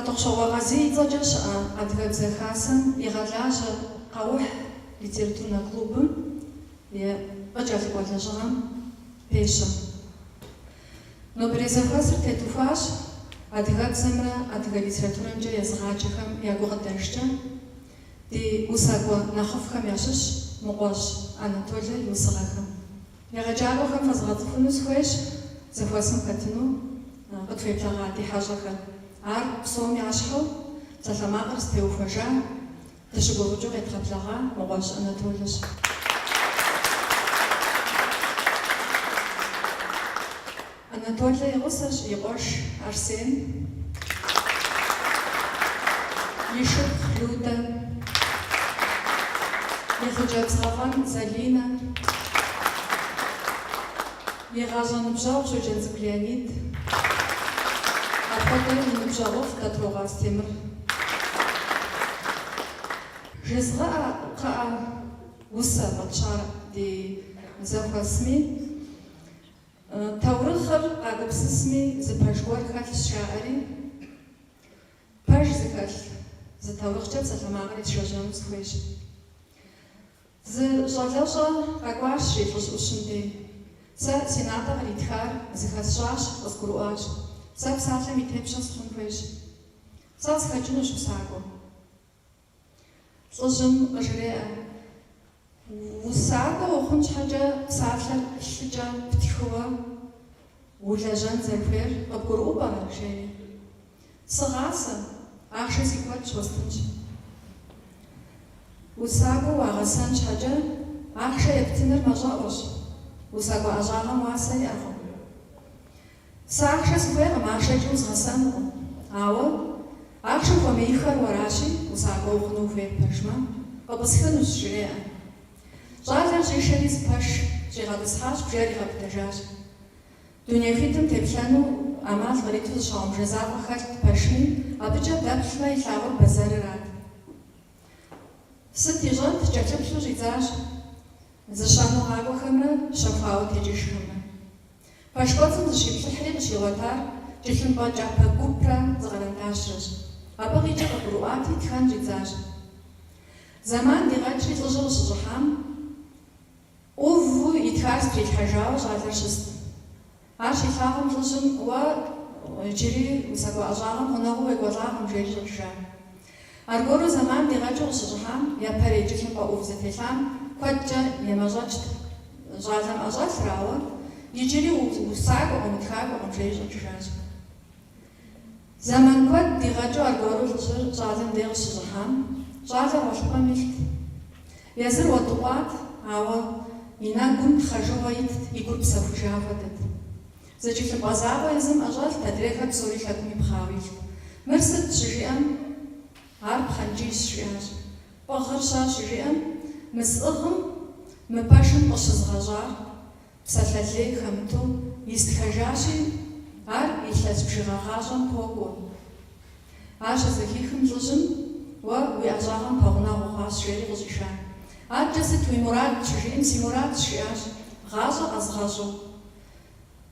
Хьэтӏохъущокъуэ Къазий и цӏэкӏэ щыӏэ Адыгэбзэ Хасэм игъэлажьэ Къэухь литературнэ клубым и къыкӏэлъыкӏуэ лэжьыгъэм пещэ. Нобэрей зэхуэсыр тедухуащ адыгэбзэмрэ адыгэ литературэмкӏэ езыгъаджэхэм я гукъыдэжкӏэ ди усакӏуэ нэхъыфӏхэм ящыщ Мыкъуэжь Анатолэ и усыгъэхэм. Егъэджакӏуэхэм фэзгъэцӏыхуну сыхуейщ зэхуэсым хэтыну къытхуеблэгъа ди хьэщӏэхэр. Ар псом ящхьэу псалъэмакъыр зытеухуэжа, дыщыгуфӏыкӏыу къедгъэблэгъа Мыкъуэжь Анатолэщ. Анатолэ и гъусэщ и къуэш Арсен, и шыпхъу Людэ, и хъыджэбз гъэфӏэн Залинэ, и гъащӏэ ныбжьэгъу Щоджэнцӏыкӏу Леонид, апхуэдэу и ныбжьэгъуфӏ Тэтрокъуэ Астемыр. Жезгъэӏэ кхъыӏэ усэ фӏэтщар ди зэхуэсми. Таурыхъыр къагупсысми, зы пэж гуэр хэлъщ, жаӏэри, пэж зыхэлъ зы таурыхъкӏэ псалъэмакъыр есшэжьэну сыхуейщ. Зы щӏалэщӏэ къэкӏуащ, жи лӏыжь ӏущым дей. Сэ си натӏэ къритхар зыхэсщӏащ, къызгурыӏуащ. Сэ псалъэм и тепщэ сыхъун хуейщ. Сэ къысхэкӏынущ усакӏуэ. Лӏыжьым къыжреӏэ, Усакӏуэ ухъун щхьэкӏэ псалъэр лъыкӏэ птхыуэ улэжьэн зэрыхуейр къыбгурыӏуэу пӏэрэ? жери. Сыгъасэ, ахъшэ си куэдщ, уэстынщ. Усакӏуэ уагъэсэн щхьэкӏэ ахъшэ ептыныр мащӏэӏуэщ, усакӏуэ ӏэщӏагъэм уасэ иӏэкъым. Сэ ахъшэ сыхуейкъым, ахъшэкӏи узгъэсэнукъым. Ауэ, ахъшэ хуэмеиххэр уэращи, усакӏуэ ухъуну ухуейр пэжмэ, къыпӏысхынущ, жреӏэ. Щӏалэр щӏишэри зы пэш щӏигъэтӏысхьащ, бжэр игъэбыдэжащ. Дуней хуитым теплъэну ӏэмал къриту зы щхьэгъубжэ закъуэ хэлът пэшми, абыкӏэ дэплъмэ, илъагъур бэзэрырат. Сыт ищӏэнт, кӏэлъыплъу щӏидзащ зыщэну къакӏуэхэмрэ щэхуауэ текӏыжхэмрэ. Пэш кӏуэцӏым зыщиплъыхьри къыщигъуэтар кӏылъымпӏэ кӏапэ гупрэ зы къэрэндащрэщ. Абы къикӏыр къыгурыӏуати, тхэн щӏидзащ. Зэман дигъэкӏри лӏыжьыр къыщыщӏыхьам, ӏуву итхар зытрилъхьэжауэ щӏалэр щыст. Ар щилъагъум лӏыжьым, Уэ иджыри усакӏуэ ӏэщӏагъэм гъунэгъуу уекӏуэлӏакъым, жери щӏэкӏыжа. Аргуэру зэман дигъэкӏыу къыщыщӏыхьам, япэрей кӏылъымпӏэ ӏув зытелъам куэдкӏэ емэщӏэкӏт щӏалэм ӏэщӏэлъыр, ауэ иджыри усакӏуэкъым, утхакӏуэкъым, жери щӏэкӏыжащ. Зэман куэд дигъэкӏыу аргуэру лӏыжьыр щӏалэм дей къыщыщӏыхьам, щӏалэр гъуэлъыпӏэм илът. Езыр уэдыкъуат, ауэ и нэгум тхъэжыгъуэ итт, и гур псэхужа хуэдэт. Зы кӏылъымпӏэ закъуэ езым ӏэщӏэлът, адрейхэр псори лъэгум ипхъауэ илът. Мыр сыт? щыжиӏэм, Ар пхъэнкӏийщ, жиӏащ. Пӏыгъыр-щэ? щыжиӏэм, Мы сӏыгъым мы пэшым къыщызгъэщӏар псалъэ лей хэмыту истхэжащи, ар илъэс бжыгъэ гъащӏэм покӏуэ. Ар щызэхихым лӏыжьым, Уэ уи ӏэщӏагъэм пэгъунэгъу ухъуащ, жери къыщӏиша. Адэкӏэ сыт уи мурад? щыжиӏэм, Си мурадщ, жиӏащ, гъащӏэ къэзгъэщӏу.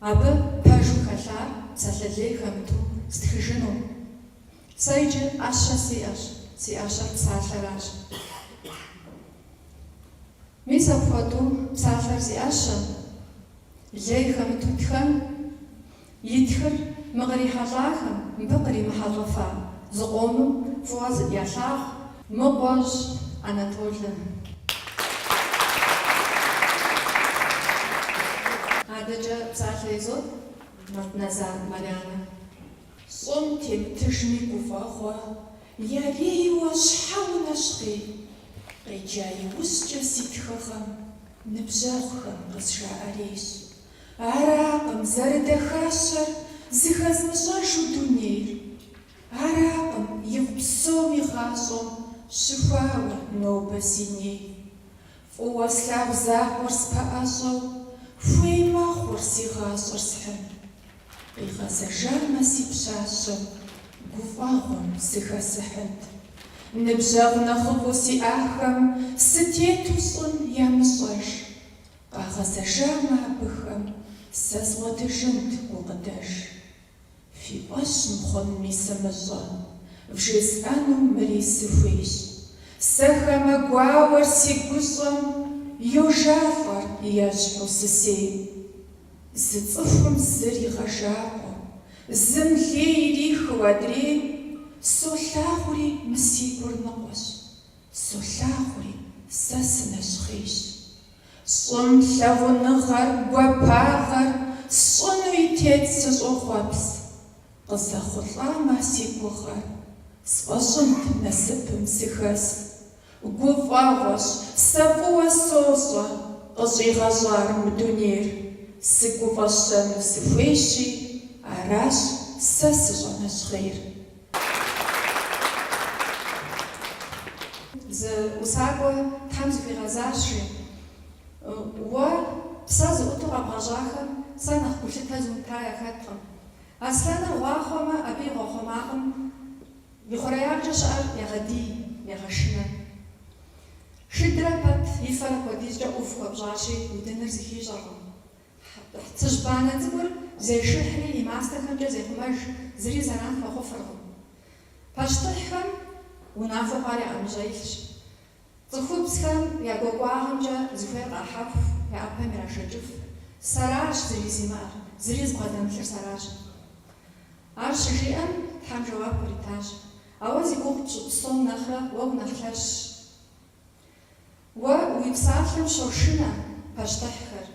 Абы пэжу хэлъар псалъэ лей хэмыту стхыжыну. Сэ иджы ӏэщэ сиӏэщ, си ӏэщэр псалъэращ. Мис апхуэдэу псалъэр зи ӏэщэ, лей хэмыту тхэн, итхыр мы кърихьэлӏахэм, мыбы къримыхьэлӏэфа зыкъомым фӏыуэ ялъагъу Мыкъуэжь Анатолэ. Адэкӏэ псалъэ изот Нэзар Марьянэ. Щӏым темытыжми гуфӏэгъуэ, ярейуэ щхьэ унэщхъей? Къеджа иужькӏэ си тхыгъэм ныбжьэгъухэм къызжаӏэрейщ. Аракъым зэрыдэхащэр зыхэзмыщӏэжу дунейр. Аракъым ифӏ псоми гъащӏэм щыхуауэ нобэ си ней. Фӏыуэ слъагъу закъуэр спэӏэщӏэу, хуей мэхъур си гъащӏэр схьын. Къигъэзэжамэ си пщащэм, гуфӏэгъуэм сыхэсыхьынт. Ныбжьэгъу нэхъыфӏу сиӏахэм сытету щӏым ямыщӏэж. Къагъэзэжамэ абыхэм сэ згъуэтыжынт гукъыдэж. Фи фӏэщ мыхъунми сымыщӏэ. Вжесӏэну мыри сыхуейщ. Сэ хамэ гуауэр си гущӏэм йожалӏэр ещхьу сысейм. Зы цӏыхум зыр игъэжакъуэу, зым лей ирихыу адрейм, солъагъури мы си гур ныкъуэщ, солъагъури сэ сынэщхъейщ. Щӏым лъагъуныгъэр, гуапагъэр сщӏыну и тет сыщӏохъуэпс. Къызэхъулӏамэ си гугъэр, сфӏэщӏынт насыпым сыхэс. Гуфӏэгъуэщ, сэ фӏыуэ сощӏэ къыщӏигъэщӏар мы дунейр. Сыгуфӏэщэну сыхуейщи, аращ сэ сыщӏэнэщхъейр. Зы усакӏуэ Тхьэм зыхуигъэзащ, жи, Уэ псэ зыӏуту къэбгъэщӏахэм сэ нэхъ гулъытэ зумыта яхэткъым. Аслъэныр гъуахъуэмэ, абы и гъуахъуэ макъым и хъуреягъкӏэ щыӏэр егъэдий, егъэшынэ. Шыдрэ пэт и фэр апхуэдизкӏэ ӏув хуэпщӏащи, удыныр зыхищӏэркъым. Цыжьбанэ цӏыкӏур зешыхьри и мастэхэмкӏэ зехъумэж, зыри зэран хуэхъуфыркъым. Пащтыхьхэм унафэу хъуар я ӏэмыщӏэ илъщ. Цӏыхубзхэм я гуакӏуагъэмкӏэ зыхуейр къахьэху, я ӏэпэм ирашэкӏыф. Сэращ зыри зимыӏэр, зыри зыбгъэдэмылъыр сэращ. Ар щыжиӏэм, Тхьэм жэуап къритащ, А уэ зи гугъу пщӏы псом нэхърэ уэ унэхъ лъэщщ. Уэ уи псалъэм щошынэ пащтыхьхэр.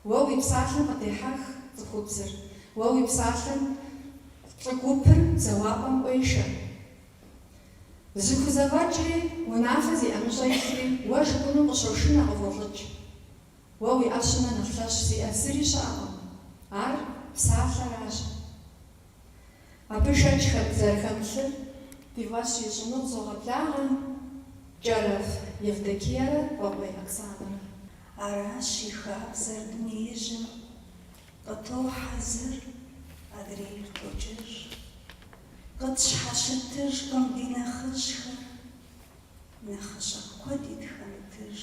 Уэ уи псалъэм къыдехьэх цӏыхубзыр. Уэ уи псалъэм лӏы гупыр зэуапӏэм ӏуешэ. Зыхузэфӏэкӏри, унафэ зи ӏэмыщӏэ илъри уэ жыпӏэнум къыщошынэ, къыфӏолӏыкӏ. Уэ уи ӏэщэм нэхъ лъэщ зиӏэ зыри щыӏэкъым. Ар псалъэращ. Абы шэч зэрыхэмылъыр ди фӏэщ ищӏыну къызогъэблагъэ Кӏэрэф Евдокиерэ Къуэкъуей Оксанэрэ. Аращ и хабзэр дунеижьым, къытохьэ зыр, адрейр токӏыж. Къытщхьэщытыжкъым ди нэхъыжьхэр, нэхъыщӏэ куэди тхэмытыж.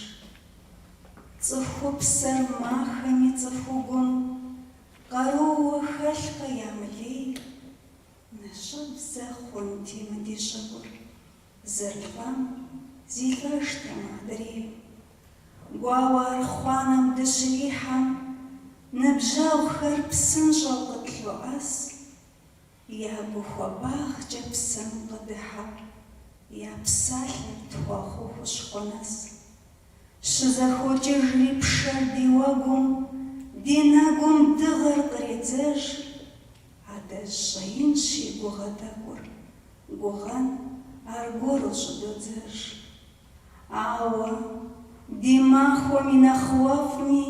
Цӏыхупсэр махэми цӏыхугум къарууэ хэлъкъэ ямылей, нэщӏыбзэ хъунти мы ди щӏыгур, зыр лӏэм зилӏэжтэм адрейм. Гуауэ архъуанэм дыщрихьэм, ныбжьэгъухэр псынщӏэу къытлъоӏэс, Я гу хуабагъкӏэ псэм къыдыхьэу, я псалъэр тхуэхъуу хущхъуэ нэс. Щызэхокӏыжри пшэр ди уэгум, ди нэгум дыгъэр къредзэж. Адэжь щӏэинщи гугъэ тӏэкӏур, гугъэн аргуэру щӏыдодзэж. Ауэ ди махуэм и нэхъ уэфӏми,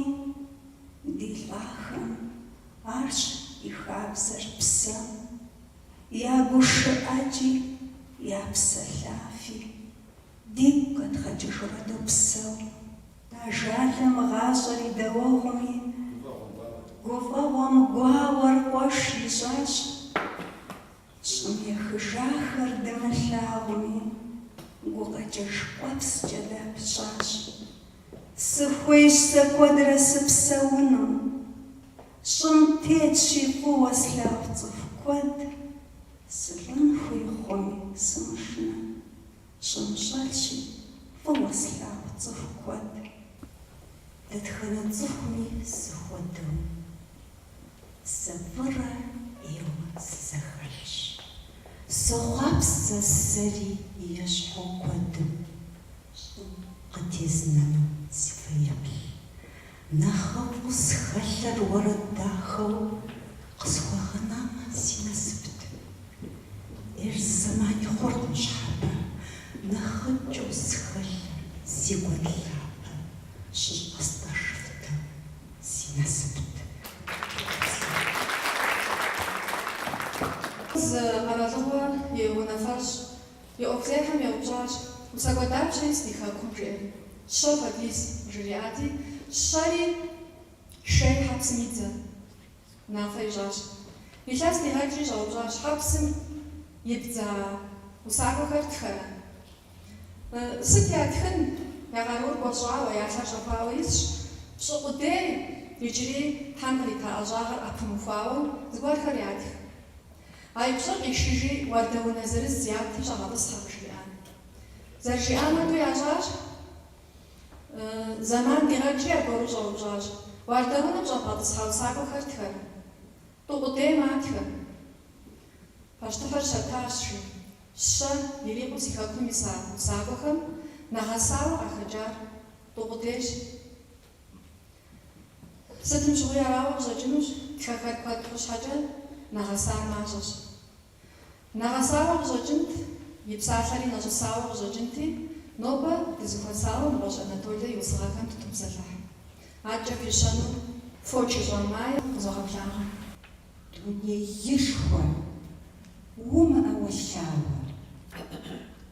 ди лӏахэм арщ и хабзэр псэм, я гушыӏэкӏи, я псэлъафи дигу къэдгъэкӏыжурэ допсэу. Ажалым гъащӏэр и дауэгъуми, гуфӏэгъуэм гуауэр къуэш ищӏащ. Щӏым ехыжахэр дымылъагъуми, гукъэкӏыж къуэпскӏэ дапыщӏащ. Сыхуейщ сэ куэдрэ сыпсэуну. Щӏым тетщи фӏыуэ слъагъу цӏыху куэд, сылӏэн хуей хъуми сымышынэ. Щӏым щӏэлъщи фӏыуэ слъагъу цӏыху куэд. Дэтхэнэ цӏыхуми сыхуэдэу. Сэ фӏырэ ӏейуэ сызэхэлъщ. Сохъуапсэ сэри ещхьу куэдым щӏым къытезнэну си фэеплъ. Нэхъыфӏу схэлъыр уэрэд дахэу къысхуагъэнамэ си насыпт. ӏейр зы зэмани хъуркъым щхьэпэ, нэхъыкӏэу схэлъыр си гуэн лъапэ щыщӏэстӏэжыфтэм. Си насыпт. Зы къэралыгъуэ и унафэщӏ и ӏуэхузехьэм еупщӏащ, Усакӏуэ дапщэ ис ди хэкум? жиӏэри. Щэ хуэдиз, къыжриӏати, щэри шэи хьэпсым идзэ, унафэ ищӏащ. Илъэс дигъэкӏри щӏэупщӏащ, Хьэпсым ибдза усакӏуэхэр тхэрэ? Сыт ятхын, я къарур кӏуэщӏауэ, я лъэр щӏэхуауэ исщ, пщӏы къудей иджыри Тхьэм кърита ӏэщӏагъэр ӏэпымыхуауэ зыгуэрхэр ятх. А и пщӏэр къишыжи, уардэунэ зырыз ятти щӏэгъэтӏысхьэ къыжриӏат. Зэрыжиӏам хуэдэу ящӏащ. Зэман дигъэкӏри аргуэру щӏэупщӏащ. Уардэунэм щӏэбгъэтӏысхьа усакӏуэхэр хэтхэр? Тӏу къудей матхэ. Пащтыхьыр щэтащ, жи. Щэ ирикъуу си хэкум иса усакӏуэхэм нэгъэсауэ къахэкӏар тӏу къудейщ. Сытым щыгъуи арауэ къыщӏэкӏынущ, тхэхэр куэд хъу щхьэкӏэ, нэгъэсар мащӏэщ. Нэгъэсауэ къыщӏэкӏынт, и псалъэри нэщӏысауэ къыщӏэкӏынти, нобэ дызэхуэсауэ Мыгъуэжь Анатолэ и усыгъэхэм дытопсэлъыхь. Адэкӏэ пищэну Фочыщӏэ Майе къызогъэблагъэ. Дунеишхуэ, умыӏэуэлъауэ,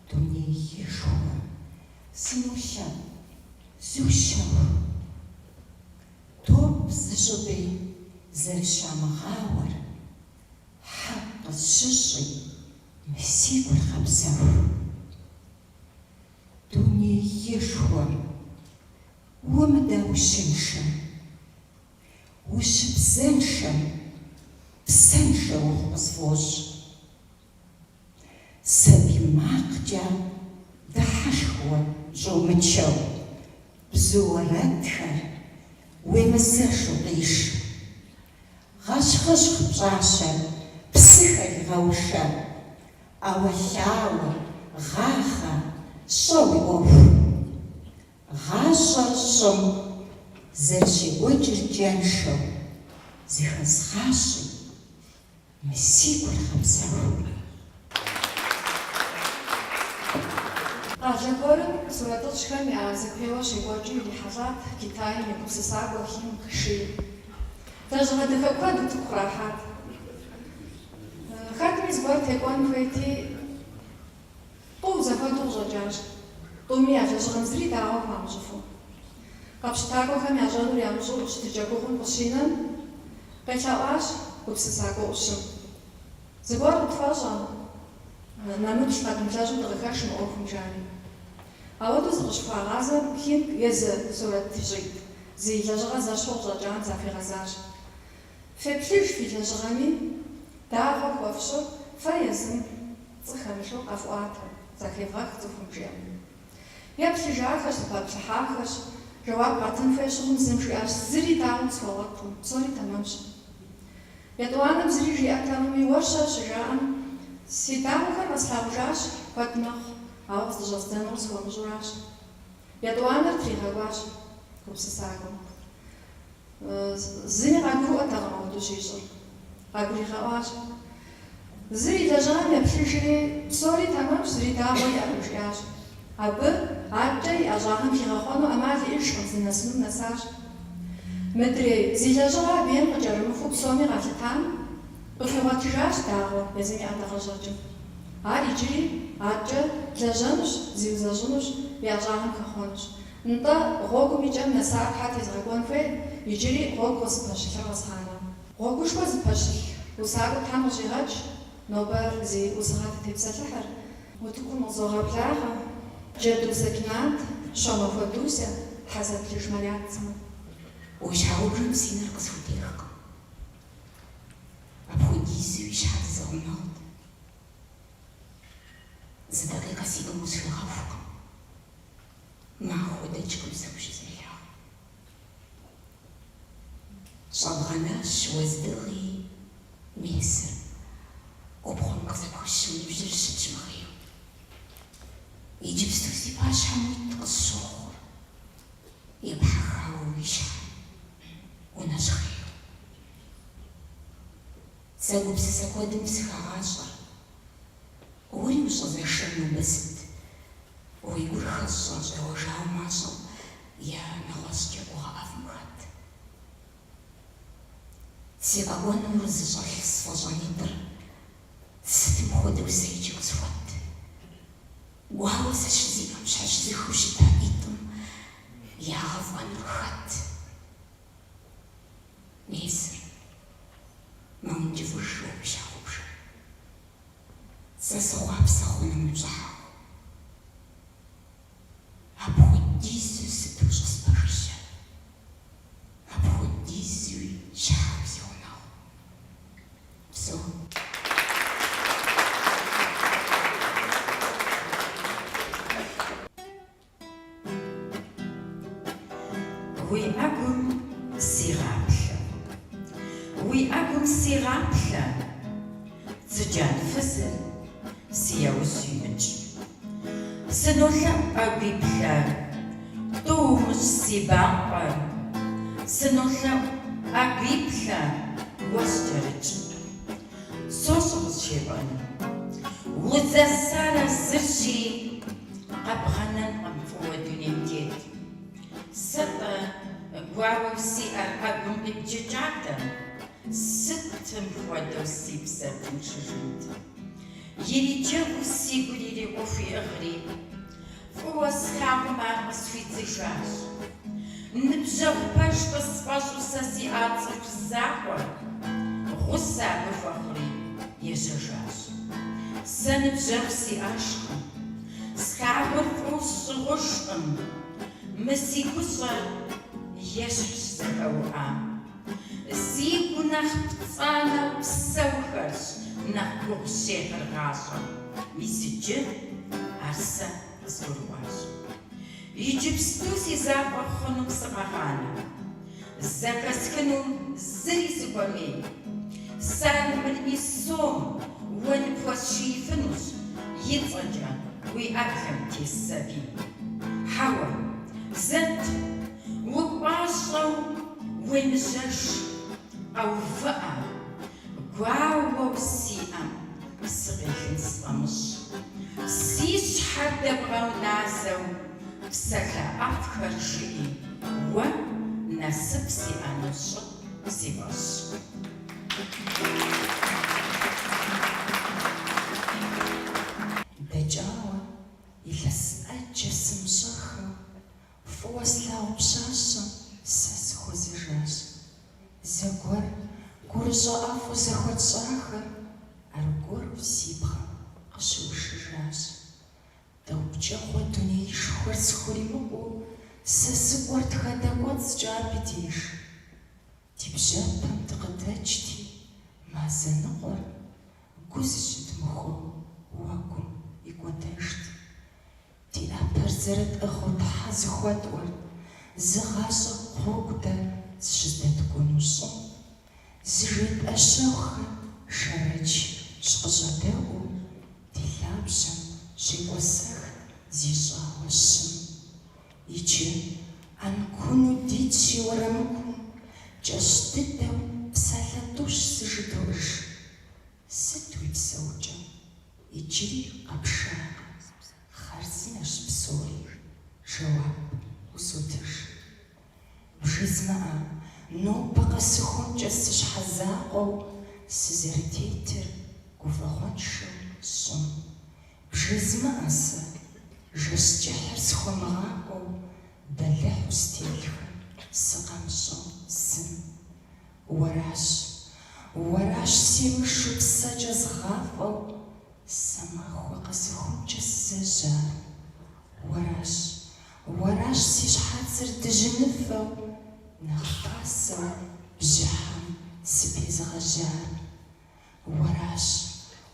Дунеишхуэ, сынолъэӏу, зыущэху. Топ зыщӏыпӏи зэрыщамыгъауэр, Хьэкъ къысщыщӏи, мы си гур гъэпсэху. Дунеишхуэ, умыдаущыншэ, Ущыбзэншэм, псэншэ ухъу къысфӏощӏ. Сабий макъкӏэ дыхьэшх уэ щӏумычэу, Бзу уэрэдхэр уемызэшу къиш. Гъэщхъыщхъ пщӏащэр псыхэри гъэушэ, ӏэуэлъауэ, гъагъэ, щӏэ уи ӏуэху. Гъащӏэр щӏым зэрыщекӏуэкӏыр кӏэншэу зыхэзгъащӏи, мы си гур гъэпсэху. Къалэ гуэрым сурэтыщӏхэм я зэпеуэ щекӏуэкӏыу ирихьэлӏат Китайм и гупсысакӏуэ Хинг Ши. Лэжьыгъэ дахэ куэд утыку кърахьат. Хэтми зыгуэр текӏуэн хуейти, Тӏу зэхуэдэу къыщӏэкӏащ. Тӏуми я лэжьыгъэм зыри дагъуэ хуамыщӏыфу. Къэпщытакӏуэхэм ящӏэнур ямыщӏэу щытыкӏэ гугъум къыщинэм, къелъэӏуащ гупсысакӏуэ ӏущым. Зыгуэр къытхуэщӏэ, нэмыплъ къэдмылэжьу дыкъыхэш мы ӏуэхум, жари. Ауэдэу зыкъыщыхуагъазэм, Хинг езы сурэтыщӏитӏ зи лэжьыгъэ зэщхьу къыщӏэкӏам захуигъэзащ. Феплъыж фи лэжьыгъэми, дагъуэ хуэфщӏыр фэ езым пцӏы хэмылъу къэфӏуатэ, зэхевгъэх цӏыхум, жиӏэри. Еплъыжахэщ, зэпаплъыхьахэщ, жэуап къатын хуей щыхъум зым жиӏащ, зыри дагъуэ къысхуэгъуэткъым, псори тэмэмщ. Етӏуанэм зыри жиӏэтэмыми, уэ-щэ щыжаӏэм, си дагъуэхэр къэслъагъужащ, куэд мэхъу, ауэ къыздыщӏэздзэнур къысхуэмыщӏуращ. Етӏуанэр тригъэкӏуащ гупсысакӏуэм. Зыми къагурыӏуэтэкъым ауэдэу щищӏыр. Къагуригъэӏуащ. Зыр и лэжьыгъэм еплъыжри, псори тэмэмщ, зыри дагъуэ иӏэкъым, жиӏащ. Абы адэкӏэ и ӏэщӏагъэм хигъэхъуэну ӏэмал иӏэжкъым, здынэсынум нэсащ. Мыдрей, зи лэжьыгъэ абы ейм къыкӏэрымыхуу псоми къалъытам, къыхуигъуэтыжащ дагъуэ езым и ӏэдакъэщӏэкӏым. Ар иджыри адэкӏэ лэжьэнущ, зиузэщӏынущ, и ӏэщӏагъэм хэхъуэнущ. Нтӏэ, гъуэгум и кӏэм нэсар щхьэ тезгъэкӏуэн хуей, иджыри гъуэгу къызыпэщылъыр къэзгъанэу. Гъуэгушхуэ зыпэщылъ усакӏуэ Тхьэм къыщӏигъэкӏ, нобэ зи усыгъэ дытепсэлъыхьыр. Утыкум къызогъэблагъэ, Джэду Сэкинат, Щомахуэ Дуся, Тхьэзэплъыж Марят сымэ. Уи щхьэгъубжэм си нэр къысхутехкъым. Апхуэдизуи щхьэ дызэгъунэгъут. Зы дакъикъэ си гум усхуигъэхукъым. Махуэ дэкӏкъым сэ ущызмылъагъу. Щӏэбгъэнащ уэздыгъи, месыр, губгъуэм къызэпхыщу ныбжьыр щытщ мыхъейуэ. Иджыпсту си пащхьэм уит къысщохъур, епхьэхауэ уи щхьэр, унэщхъейуэ. Сэ гупсысэ куэдым сыхагъащӏэр. Уэри ущӏэзэшыр нобэ сыт? Уи гур хэщӏа щӏегъуэжауэ мащӏэу е нэгъуэщӏкӏэ гугъэ ӏэфӏым хэт? Си къэкӏуэнур зыщӏэлъ сфӏэщӏа нитӏыр сытым хуэдэу сэ иджы къысхуэт? Гуауэ сэ щызиӏэм щхьэщызыхыу щыта ӏитӏым ягъэфӏэнур хэт? Месыр, мэункӏыфӏыж уэ уи щхьэгъубжэр. Сэ сыхъуапсэ хъуну уи пщӏыхьэгъу. Апхуэдизу сыт ущӏыспэжыжьэр? Апхуэдизуи щхьэ узигъунэгъу? Псэу. Уи ӏэгум сигъаплъэ. Уи ӏэгум сигъаплъэ, цыджан фызыр си яужь имыкӏ. Сынолъэӏу ӏэгуиплъэ, тӏу умыщӏ си бампӏэр. Сынолъэӏу ӏэгуиплъэ, уэ скӏэрыкӏ. Сощӏэ къызжепӏэнур. Узэсар а зырщи, къэбгъэнэнкъым фӏыуэ дунейм тет. Сэ-тӏэ гуауэу сиӏэр ӏэгум къибджыкӏатэм, сытым хуэдэу си псэр тыншыжынт. Ириджэгуу си гур ирикъуху иӏыгъри, фӏыуэ слъагъум ар къысхуидзыжащ. Ныбжьэгъу пэж къысфӏэщӏу сэ сиӏа цӏыху закъуэр, гъусэ абы хуэхъури ежьэжащ. Сэ ныбжьэгъу сиӏэжкъым, слъагъур фӏыуэ сщӏыгъужкъым. Мы си гущӏэр ещхьщ зэхэуӏам. Зигу нэхъ пцӏанэу псэухэрщ нэхъ гугъу щехьыр гъащӏэм. Мис иджы ар сэ къызгурыӏуащ. Иджыпсту си закъуэ хъунум сыкъэгъанэ. Зэхэсхыну зыри сыхуэмей. Сэ армырми сом уэ ныпхуэсшиифынущ и цӏэкӏэ уи ӏэблэм тес сабийм. Хьэуэ, зэт, упӏащӏэу уемыжьэж, къэувыӏэ, гуауэу сиӏэм сыкъелын сфӏэмыщӏ. Си щхьэр дэбгъэуназэу псалъэ ӏэфӏхэр жыӏи, уэ насып сиӏэну щӏы си фӏэщ. Дэкӏауэ илъэс ӏэджэ сымыщӏэххэу фӏыуэ слъагъу пщащэм сэ сыхуэзэжащ. Зэгуэр гурыщӏэ ӏэфӏу зэхуэтщӏахэр аргуэру си бгъэм къыщыушыжащ. Тӏэу пкӏэгъуэ дунеишхуэр схуримыкъуу сэ сыкӏуэрт хадэ кӏуэцӏкӏэ абы деж. Ди бжьэпэм дыкъыдэкӏти, мазэ ныкъуэр гу зыщыдмыхуэу уэгум икӏуэдэжт. Ди ӏэпэр зэрытӏыгъыу тхьэ зыхуэтӏуэрт, зы гъащӏэ гъуэгу дэ зыщыздэткӏуну щӏым. Зыжетӏэ щэхухэр Шэрэдж къыщӏэдэӏуу ди лъабжьэм щекӏуэсэхт зищӏауэ щым. Иджы ӏэнкуну дитщи уэрамыкум, кӏэщӏ дыдэу псалъэ тӏущ зыжыдоӏэж. Сыт уи псэукӏэ? Иджыри къэпшакъэ? Хъарзынэщ псори, жэуап узотыж. Бжызмыӏэ, нобэ къэсыхункӏэ сыщхьэзакъуэу сызэрытетыр гуфӏэгъуэншэу щӏым. Бжызмыӏэ сэ, жэщ кӏыхьыр схуэмыгъакӏуэу, бэлыхьу стелъхэр сыкъэмыщӏэу зым. Уэращ, уэращ семышу псэкӏэ згъафӏэу сэ махуэ къэсыхункӏэ сызэжьар. Уэращ, уэращ си щхьэцыр дыжьыныфэу нэхъ пасэу бжьыхьэм сыпезыгъэжьар. Уэращ,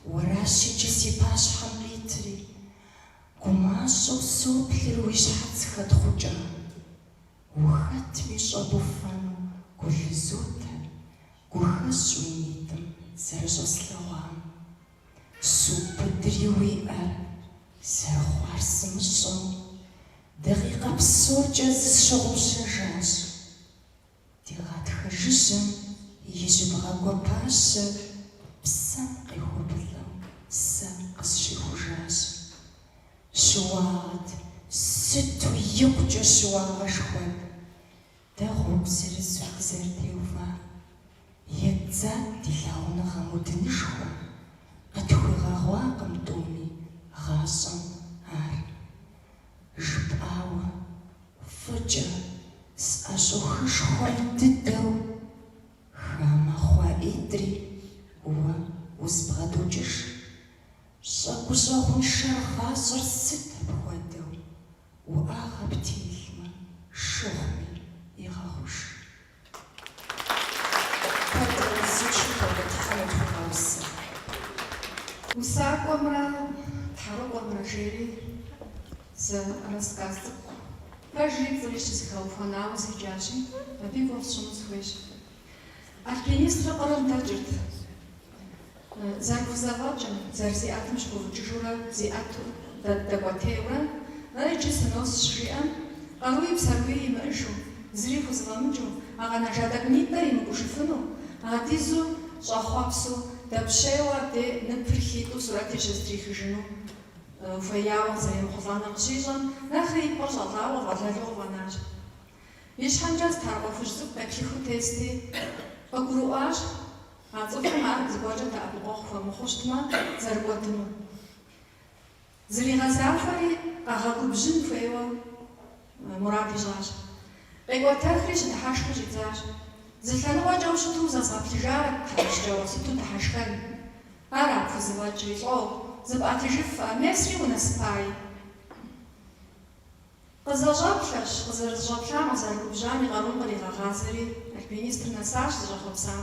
уэращ иджы си пащхьэм къитри, гумащӏэу соплъыр уи щхьэц хэтхъукӏам. Ухэтми щӏэбуфэну гу лъызотэ, гухэщӏ уи нитӏым зэрыщӏэслъэгъуам. Субыдри уи ӏэр зэрыхъуар сымыщӏэу, дакъикъэ псокӏэ зысщыгъупщэжащ. Ди гъатхэ жыжьэм и жьыбгъэ гуапащэр псэм къехуэбылӏэу сэ къысщихужащ. Щыуагъэт, сыту икъукӏэ щыуагъэшхуэт, дэ гъуэгу зырызу дызэрытеувар. Еддзат ди лъагъуныгъэм удынышхуэ, къытхуигъэгъуакъым тӏуми гъащӏэм ар. Жыпӏауэ, фӏыкӏэ, сӏэщӏохыж хуэм дыдэу, хамэ хъуа ӏитӏри уэ узбгъэдокӏыж. Щӏэгущӏэгъуншэр гъащӏэр сыт апхуэдэу, уӏэгъэ птелъмэ, шыгъуми егъэгъуж. Куэдрэ узыншэу нобэ Тхьэм утхуигъэусэ. Усакӏуэмрэ тхьэрыкъуэмрэ жери зы рассказ цӏыкӏу. Пэжри пцӏыри щызэхэухуэнауэ седжащи, абы и гугъу сщӏыну сыхуейщ. Альпинистыр къырым дэкӏырт. Зэрыхузэфӏэкӏым, зэрызиӏэтым щыгуфӏыкӏыжурэ зиӏэту дэкӏуэтейурэ, Ы, иджы сынос щыжиӏэм, къаруи псэруи имыӏэжу, зыри хузэфӏэмыкӏыу, а къэнэжа тӏэкӏунитӏэр имыкӏужыфыну, апхуэдизу щӏэхъуэпсу дэпщейуэ абдей ныпыр хитӏэу сурэти щызытрихыжыну хуеяуэ къызэремыхъулӏэныр къыщищӏэм, нэхъри и пкъыр щӏэлӏауэ фӏэлэлу къыфӏэнащ. И щхьэмкӏэ зы тхьэрыкъуэ хужь цӏыкӏу къеплъыхыу тести, къыгурыӏуащ а цӏыхум ар зыгуэркӏэ дэӏэпыкъуэгъу хуэмыхъуу щытмэ, зэрыкӏуэдынур. Зригъэзахуэри къэгъэгубжьын хуейуэ мурад ищӏащ. Къекӏуэтэхри щыдыхьэшхыу щӏидзащ. Зы лъэныкъуэкӏэ ущыту узэзгъэплъыжарэт, тхьэмыщкӏэуэ, сыту дыхьэшхэн. Ара пхузэфӏэкӏри, лӏо, зыпӏэтыжыфӏэ, месри унэсыпаи. Къызэщӏэплъэщ, къызэрызэщӏэплъам, къызэрыгубжьам и къарум къригъэгъазэри, альпинистыр нэсащ зыщӏэхъуэпсам.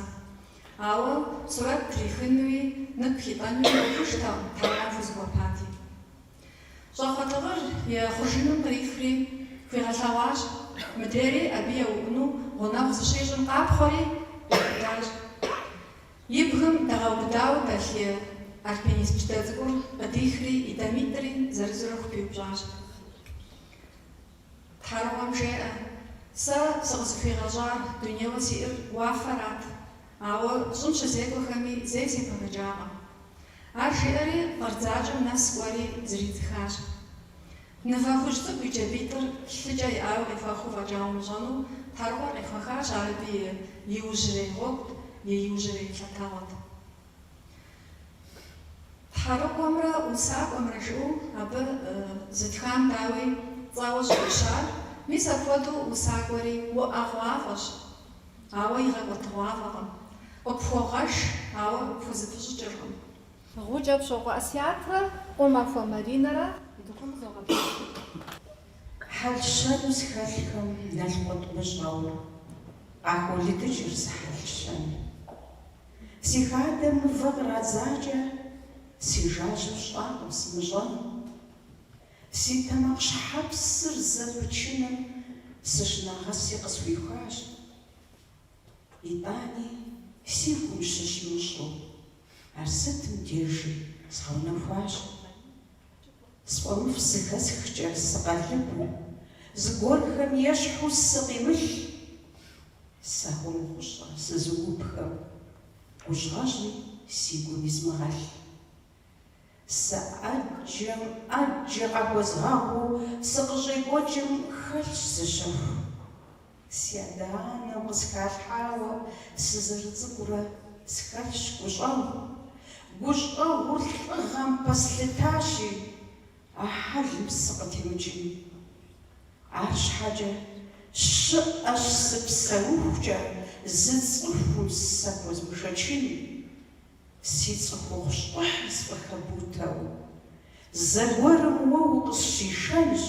Ауэ сурэт трихынуи, нып хитӏэнуи ӏуэхужтэкъым, тхьэрыкъуэм хузыгуэпати. Щӏакхъуэ тыкъыр и хъуржыным кърихри, хуигъэлъэгъуащ. Мыдрейри абы еуӏуну гъунэгъу зыщищӏым къапхъуэри, къиубыдащ. И бгым дэгъэубыдауэ дэлъ и альпинист джыдэ цӏыкӏур къыдихри, и дамитӏри зырызурэ хупиупщӏащ. Тхьэрыкъуэм жеӏэ, Сэ сыкъызыхуигъэщӏар дунейуэ сиӏэр уафэрат, ауэ щӏым щызекӏуэхэми зэи сепэгэкӏакъым. Ар жиӏэри, къыр дзакӏэм нэс кӏуэри зридзыхащ. Нывэ хужь цӏыкӏу и джабитӏыр лъыкӏэ иӏауэ къехуэхыу фӏэкӏа умыщӏэну, тхьэрыкъуэр къехуэхащ, ар абы и иужьрей гъуэгут, и иужьрей лъэтэгъуэт. Тхьэрыкъуэмрэ усакӏуэмрэ жыӏэу абы зытхам, дауи, цӏэуэ щӏыфӏищар, мис апхуэдэу усакӏуэри уӏэгъуафӏэщ, ауэ игъэкӏуэтыгъуафӏэкъым, къыпхуогъэш, ауэ пхузэпыщӏыкӏыркъым. Гъукӏэпщокъуэ Асятрэ Къумахуэ Маринэрэ утыкум къызогъэблагъэ. Хьэл-щэну схэлъхэм налкъут мыщӏэу къахолыдыкӏыр зы хьэл-щэн. Си хадэм мывэ кърадзакӏэ, си жажьэу сщӏакъым сымыщӏэн. Си тэмакъщхьэпсыр зэпычыным сыщынагъэси къысхуихуащ. Итӏани, си гум щыщ мыщӏу, ар сытым дежи згъэунэхуащ. Сфӏэмыфӏ зыхэсхкӏэ сыкъэлыбу, зыгуэрхэм ещхьу сыкъимылъ. Сахуэмыхъущӏэ сызыубхэм, гужьгъэжьи си гум измыгъэлъ. Сэ ӏэджэм ӏэджэ къахуэзгъэгъуу сыкъыщӏекӏуэкӏым хэлъщ зы щэху. Си адэ-анэм къысхалъхьауэ сызэрыцӏыкӏурэ схэлъщ гущӏэгъу. Гущӏэгъур лӏыгъэм пэслъытащи, а хьэлым сыкъытемыкӏын. Арщхьэкӏэ щыӏэщ сыпсэухукӏэ зы цӏыхум сэ хуэзмышэчын. Си цӏыхухъу щӏыхьыр сфӏыхэбутэу, зэгуэрым уэ укъысщишэнщ,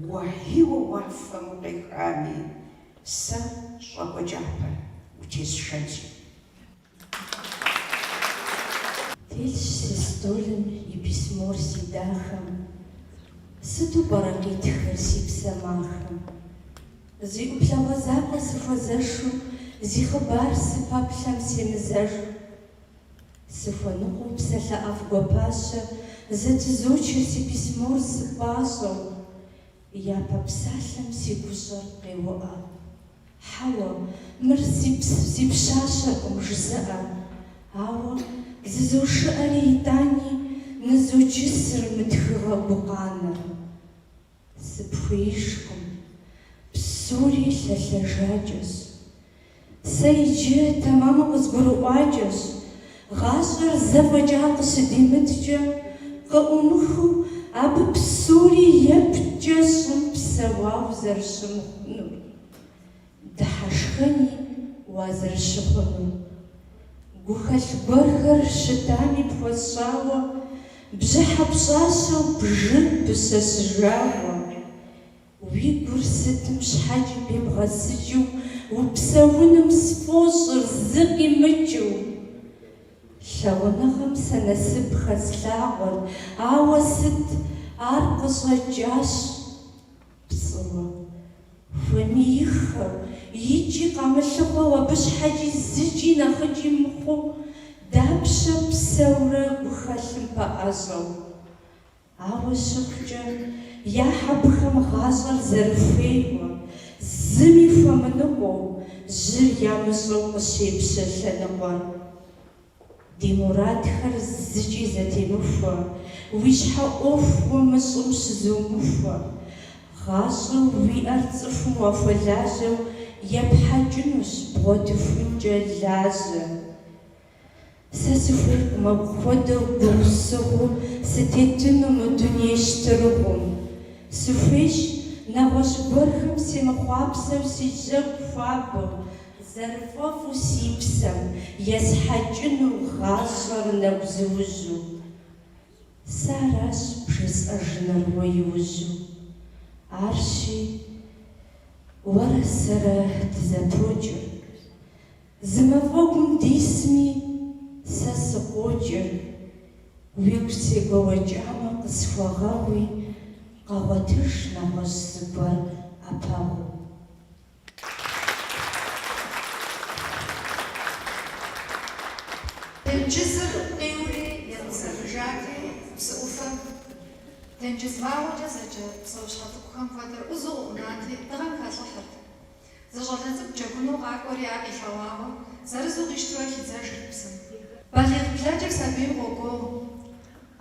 уэхьийуэ уафэм укъехами, сэ щӏакӏуэ кӏапэ утесшэнщ. Телъщ си стӏолым и письмор си дахэм, Сыту пӏэрэ къитхыр си псэ махэм? Зы ӏуплъэгъуэ закъуэ сыхуэзэшу, Зи хъыбар сыпэплъэм семызэшу. Сыхуэныкъуэу псалъэ ӏэфӏ гуапащэ, Зэтызочыр си письмор сыпӏащӏэу. Япэ псалъэм си гущӏэр къеуӏэ. Хьэуэ, мыр си пщащэркъым жызыӏэ. Ауэ зызошыӏэри итӏани нызоджысыр мы тхыгъэ гукъанэр. Сыпхуеижкъым, псори лъэлъэжакӏэщ. Сэ иджы тэмэму къызгурыӏуакӏэщ, гъащӏэр зэ фӏэкӏа къыщыдимыткӏэ, къыӏумыхыу абы псори епткӏэ щӏым псэуа узэрыщымыхъунур, дыхьэшхэни уазэрыщыхъунур. Гухэлъ гуэрхэр щытами пхуэсщӏауэ, бжьыхьэ пщӏащэу бжыр пыщэщыжауэ, уи гур сытым щхьэкӏи пибгъэсыкӏыу, упсэуным сфӏощӏыр зы къимыкӏыу. Лъагъуныгъэм сэ насып хэслъагъуэрт, ауэ сыт, ар къыщӏэкӏащ пцӏыуэ. пцӏыуэ. Хуэмеиххэу икӏи къамылъыхъуэу абы щхьэкӏи зыкӏи нэхъыкӏи мыхъуу, дапщэ псэурэ гухэлъым пэӏэщӏэу. Ауэ щыхъукӏэ, яхь абыхэм гъащӏэр зэрыхуейуэ, зыми хуэмыныкъуэу, жьыр ямыщӏэу къыщепщэ лъэныкъуэр. Ди мурадхэр зыкӏи зэтемыхуэ, уи щхьэ ӏуэху уэ мы щӏым щызумыхуэ. Гъащӏэу уиӏэр цӏыхум уахуэлажьэу епхьэкӏынущ бгъуэтыхункӏэ лажьэ. Сэ сыхуейкъым апхуэдэу гугъусыгъуу сытетыну мы дуней щтырыгъум. Сыхуейщ нэгъуэщӏ гуэрхэм семыхъуапсэу си жьэгу хуабэу, зэрыфӏэфӏу си псэм есхьэкӏыну гъащӏэр нэгузыужьу. Сэ аращ бжесӏэжынур уэ иужьу. Арщи, уэрэ сэрэ дызэтокӏыр. Зы мафӏэгум дисми, сэ сыкъокӏыр, уигу сегуэуэкӏамэ, къысхуэгъэгъуи, къэгъуэтыж нэгъуэщӏ зыгуэр ӏэпэгъуу. Тенджызыр къиури етӏысэхыжати, псы ӏуфэм тенджыз вагъуэкӏэ зэджэ псэущхьэ цӏыкӏухэм хуэдэр ӏузу къыӏунати, дыгъэм хэлӏыхьырт. Зы щӏалэ цӏыкӏу джэгуну къакӏуэри ар къилъэгъуауэ, зырызу къищтэурэ хидзэжырт псым. Балигъ блэкӏыр сабийм къогуо.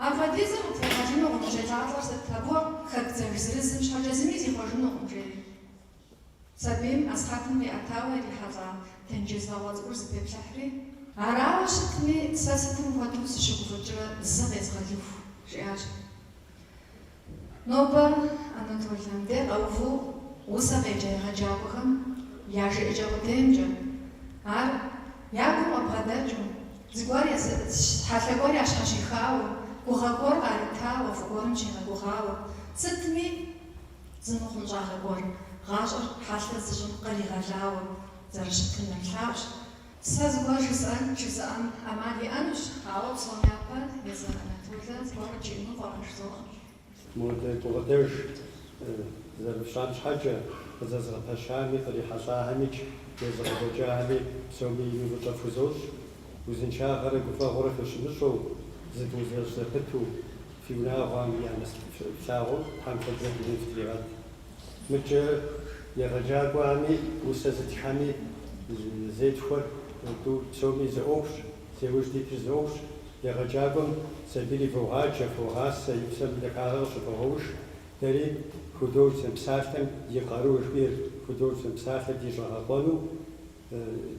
Апхуэдизыр къыпхуегъэлынукъым, ущӏелӏалӏэр сыт, абы хэбдзэж зырызым щхьэкӏэ зыми зихъуэжынукъым, жери. Сабийм асыхьэтым къиӏэтауэ ирихьэлӏа тенджыз вагъуэ цӏыкӏур зэпеплъыхьри. Арауэ щытми, сэ сытым хуэдэу сыщыгуфӏыкӏрэ зы къезгъэлыху, жиӏащ. Нобэ Анатолэ мыбдеж къэуву усэ къеджэ егъэджакӏуэхэм я жыӏэкӏэ къудеймкӏэ, ар я гум къыбгъэдэкӏыу, зыгуэр хьэлъэ гуэр ящхьэщихауэ, гугъэ гуэр къаритауэ, фӏы гуэрым щигъэгугъауэ, сытми зы мыхъумыщӏагъэ гуэр гъащӏэр хьэлъэ зыщӏым къригъэлауэ зэрыщытыр нэрылъагъущ. Сэ зыгуэр жысӏэн, жызыӏэн ӏэмал иӏэнущ, ауэ псом япэ езы Анатолэ зыгуэр къыджиӏэну пӏэрэ жызоӏэ. Модэ гукъыдэж зэрыфщӏам щхьэкӏэ, къызэзыгъэпэщами, кърихьэлӏахэмикӏ, езыгъэкӏуэкӏахэми псоми ину фӏыщӏэ фхузощӏ. Узыншагъэрэ гуфӏэгъуэрэ фыщымыщӏэу, зывузэщӏ зэпыту, фи унагъуэм я насып флъагъуу Тхьэм куэдрэ дунейм фытригъэт. Мыкӏэ егъэджакӏуэхэми, усэ зытххэми зетхуэр тӏу псоми зы ӏуэхущ, зеужь дитыр зы ӏуэхущ. Егъэджакӏуэм сабийр ивогъаджэ, фогъасэ, и псэм дахагъэ къыщывогъэуш. Дэри художественнэ псалъэм и къару жыхуиӏэр художественнэ псалъэр ди щӏэгъэкъуэну,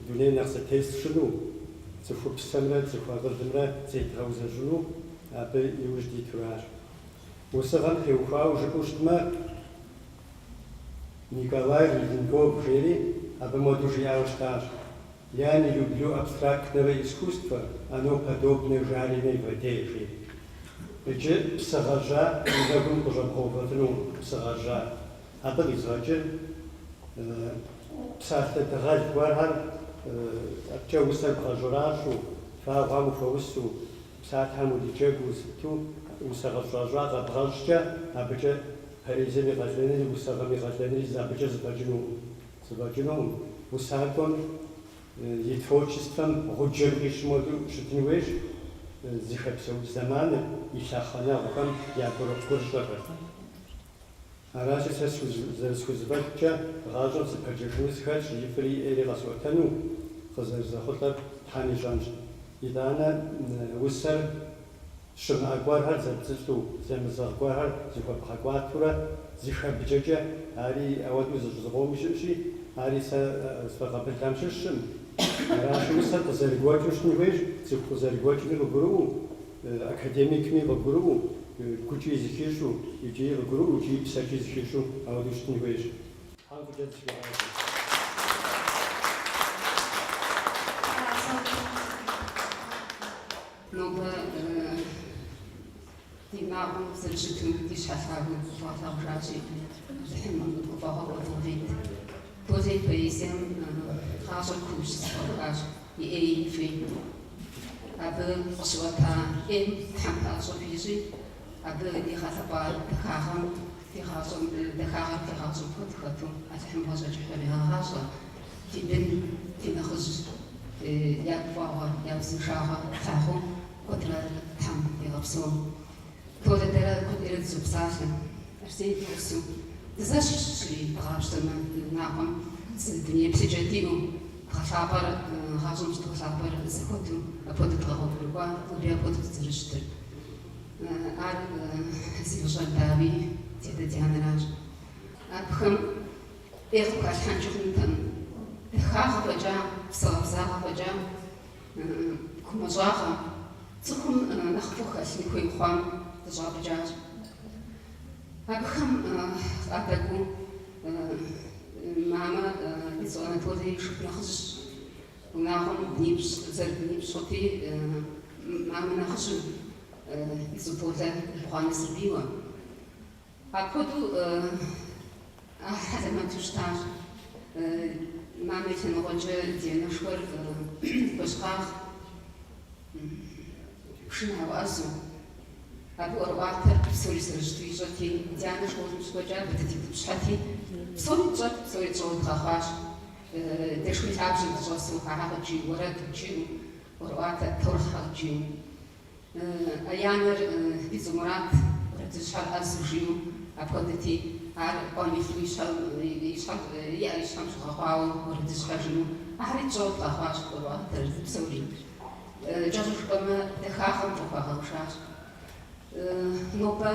дунейр нэхъ зэтес тщӏыну, цӏыхупсэмрэ цӏыху акъылымрэ зедгъэузэщӏыну абы иужь дитуращ. Усыгъэм теухуауэ жыпӏэу щытмэ, Николай Руденков жери абы моду жиӏауэ щытащ, Я не люблю абстрактного искусства, оно подобно жареной воде, жери. Иджы псы гъэжьа уи нэгум къыщӏэбгъэувэфынукъым, псы гъэжьа. Абы къизгъэкӏыр псалъэ дыгъэл гуэрхэр абыкӏэ усэр бгъэщӏэращӏэу, вагъуэм ухуэусэу, Псалъэм уриджэгуу сыту усэ гъэщӏэрэщӏа къэбгъэщӏкӏэ, абыкӏэ поэзием и къалэнри, усыгъэм и къалэнри абыкӏэ зэфӏэкӏынукъым. Зэфӏэкӏынукъым. Усакӏуэм и творчествэм гъуджэм къищым хуэдэу щытын хуейщ зыхэпсэукӏ зэманыр, и лъэхъэнэгъухэм я гурыгъу-гурыщӏэхэр. Аращи, сэ зэрысхузэфӏэкӏкӏэ гъащӏэм сыпэджэжыну сыхэтщ, ифӏри и ӏейри къэсӏуэтэну, къызэрызэхъулӏэр Тхьэм ищӏэнщ. Итӏанэ усэр щымыӏэ гуэрхэр зэбдзылӏу, зэмызэгъ гуэрхэр зыхуэбгъэкӏуатурэ зыхэбджэкӏэ, ари ауэдэу зыщӏ зыкъоми щыӏэщи, ари сэ сфӏэкъабылхэм щыщкъым. Аращи, усэр къызэрыгуэкӏыу щытын хуейщ, цӏыху къызэрыгуэкӏми къыгурыӏуэу, Академикми къыгурыӏуэу, гукӏи зыхищӏэу, икӏи къыгурыӏуэу, икӏи псэкӏи зыхищӏэу ауэдэу щытын хуейщ. Тхьэм фӏыкӏэ дыщигъазэ. Нобэ ди махуэм зэрыщыту ди щхьэ лъагэу дгъэлъагъужащи, Алыхьым гуфӏэгъуэ куэд къывит. Толэ и поэзием гъащӏэр куу щызэпкърыхащ, и ӏеи и фӏи. Абы къыщыӏуэта ӏейм Тхьэм пэӏэщӏэ фищӏи, абы игъэлъэпӏа дахагъэм фи гъащӏэм дахагъэр фигъэгъуэт. гъащӏэм куэд хэту Алыхьым гъащӏэ кӏыхь къывигъэгъащӏэ. Фи бын, фи нэхъыжь я гуфӏэгъуэ, я узыншагъэ флъагъуу куэдрэ Тхьэм фигъэпсэу. Толэ дэрэ куэд ӏейрэ дызопсалъэ. Арсен ди гъусэу дызэщхьщ щыри дыкъапщтэмэ, ди унагъуэм зы дуней еплъыкӏэ диӏэу, дгъэлъапӏэр, гъащӏэм щыдгъэлъапӏэр зэхуэдэу, апхуэдэу дыкъэгъуэгурыкӏуа, ноби апхуэдэу дызэрыщытыр. Ар зи фӏыщӏэр дауи, ди адэ-ди анэращ. Абыхэм ӏей къыпхалъхьэнкӏи хъунутэкъым. Дахагъэ фӏэкӏа, псэ къабзагъэ фӏэкӏа, гумащӏагъэ, цӏыхум нэхъыфӏу хэлъын хуей хъуам дыщӏапӏыкӏащ. Абыхэм къадэкӏуэу мамэ Бицу Анатолэ и шыпхъу нэхъыжьщ. Унагъуэм бынипщӏ, зэрыбынипщӏ хъути, мамэ нэхъыжьу, Бицу Толэ ебгъуанэ сабийуэ. Апхуэдэу ар хьэлэмэту щытащ. Мамэ и лъэныкъуэкӏэ ди анэшхуэр Гуэщкъагъ пшынауэ ӏэзэу. Абы ӏуэрыӏуатэр псори зэрыщыту ищӏэти, ди анэр школым щыкӏуэкӏэ абы дыдиутӏыпщхьэти, псори тщӏэт, псори тщӏэуэ дгъэхъуащ. Дэшхуей лъабжьэм дыщӏэсу, ахэр къыджиӏэу, уэрэд къыджиӏэу, ӏуэрыӏуатэ, таурыхъхэр къыджиӏэу. И анэр Бицу Мурат уэрэдыжьхэр ӏэзэу жиӏэу апхуэдэти, ар къуэм илъу и щхьэм, и щхьэм, и ӏэр и щхьэм щӏэгъэкъуауэ уэрэдыжьхэр жиӏэу, ахэри тщӏэуэ дгъэхъуащ ӏуэрыӏуатэр псори. Кӏэщӏу жыпӏэмэ, дахагъэм дыхуагъэушащ. Нобэ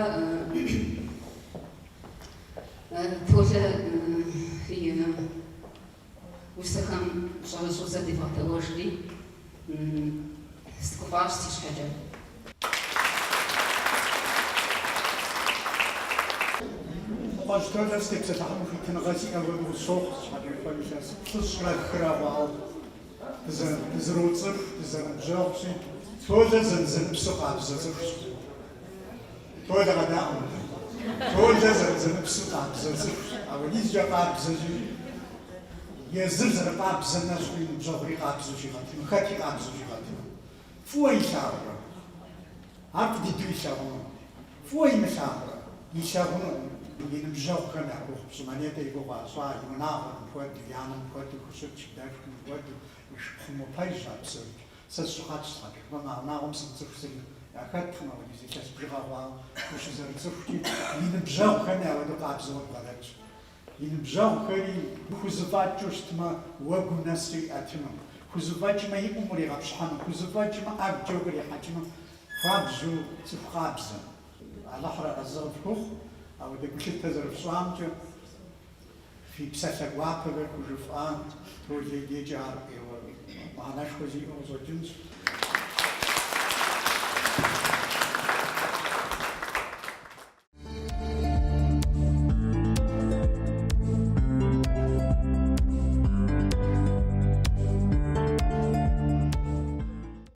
Толэ и усэхэм щӏэрыщӏэу зэ девгъэдэӏуэжри, сыгуфӏащ си щхьэкӏэ. Кхъуэжь Толэ сытепсэлъыхьыну хуитыныгъэ сиӏэ хуэдэу къысщохъу, сыт щхьэкӏэ жыпӏэмэ илъэс плӏыщӏрэ хырэ хъуауэ дызэроцӏыху, дызэныбжьэгъущи, Толэ зэнзэныпсу къабзэ цӏыхущ. Толэ къэдаӏуэ мыдэ. Толэ зэнзэныпсу къабзэ цӏыхущ. Апхуэдизкӏэ къабзэщи, езыр зэрыкъабзэм нэщхьу и ныбжьэгъури къабзэу щигъэтыну, хэти къабзэу щигъэтыну. Фӏыуэ илъагъурэ? Ар фӏы дыдэу илъагъуну. Фӏыуэ имылъагъурэ? Илъагъунукъым. И ныбжьэгъухэм я гугъу пщӏымэ, нетӏэ и гугъу ящӏа, и унагъуэм хуэдэу, и анэм хуэдэу хущытщ, и дэлъхум хуэдэу, и шыпхъум пэжщ а псори. Сэ сыщыхьэтщ, сыт щхьэкӏэ жыпӏэмэ, а унагъуэм сымыцӏыху зыри яхэткъым, апхуэдиз илъэс бжыгъэ хъуауэ ущызэрыцӏыхукӏи, и ныбжьэгъухэми апхуэдэу къабзэу къыбгъэдэтщ. И ныбжьэгъухэри хузэфӏэкӏыу щытмэ, уэгум нэсу иӏэтыну, хузэфӏэкӏмэ, и ӏум уригъэпщхьэну, хузэфӏэкӏмэ, ӏэгукӏэ укърихьэкӏыну хуабжьу цӏыху къабзэ. Алыхьыр арэзы къыфхухъу, апхуэдэ гулъытэ зэрыфщӏамкӏэ. Фи псалъэ гуапэхэр хужыфӏа, Толэ и дежкӏэ ар ӏейуэ мыхьэнэшхуэ зиӏэу къыщӏэкӏынщ.